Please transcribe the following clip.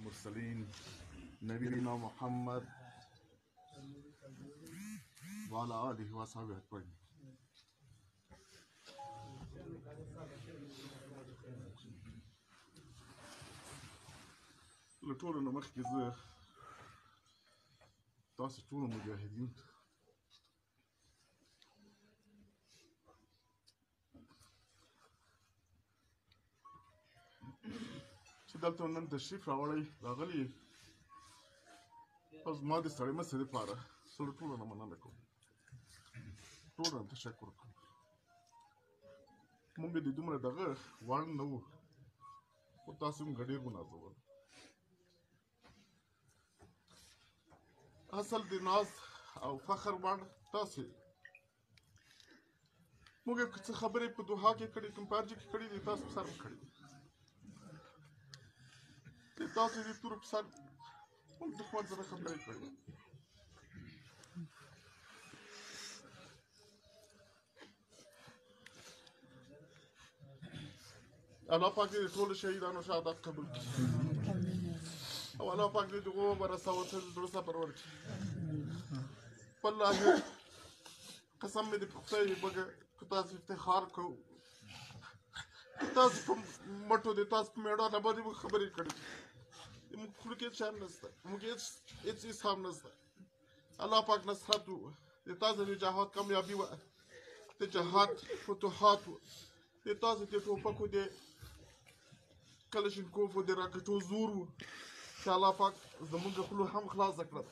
المرسلين نبينا محمد وعلى آله وصحبه أجمعين. له ټولو نه مخکې زه تاسو ټولو مجاهدین چې دلته نن تشریف راوړی راغلي او زما د ستړې مسې لپاره زه له ټولو نه مننه کوم، ټولو نه تشکر کوم. مونږ د دومره دغه وړ نه وو، خو تاسو موږ ډېر ونازول. اصل د ناز او فخر وړ تاسو. موږ که څه خبرې په دوحه کې کړي، کوم په ارجه کې کړي دي، تاسو په سر هم کړي دي. د تاسو د تورو په سر موږ دښمن سره خبرې کړي. الله پاک دې ټولو شهیدانو شهادت قبول کړي او الله پاک دې دغو ورساوه ته زړه صبر ورکړي. والله قسم مې دې په خدای وي، موږ په تاسو افتخار کوو، تاسو په مټو دې، تاسو په مېړانه باندې موږ خبرې کړې. موږ په خوله کې هېڅ شی هم نشته، موږ هېڅ هېڅ هم نشته. الله پاک نصرت و، د تاسو د جهاد کامیابي وه، د جهاد فتوحات و، د تاسو د ټوپکو د کلشینکوفو د راکټو زور و چې الله پاک زموږ خوله هم خلاصه کړه.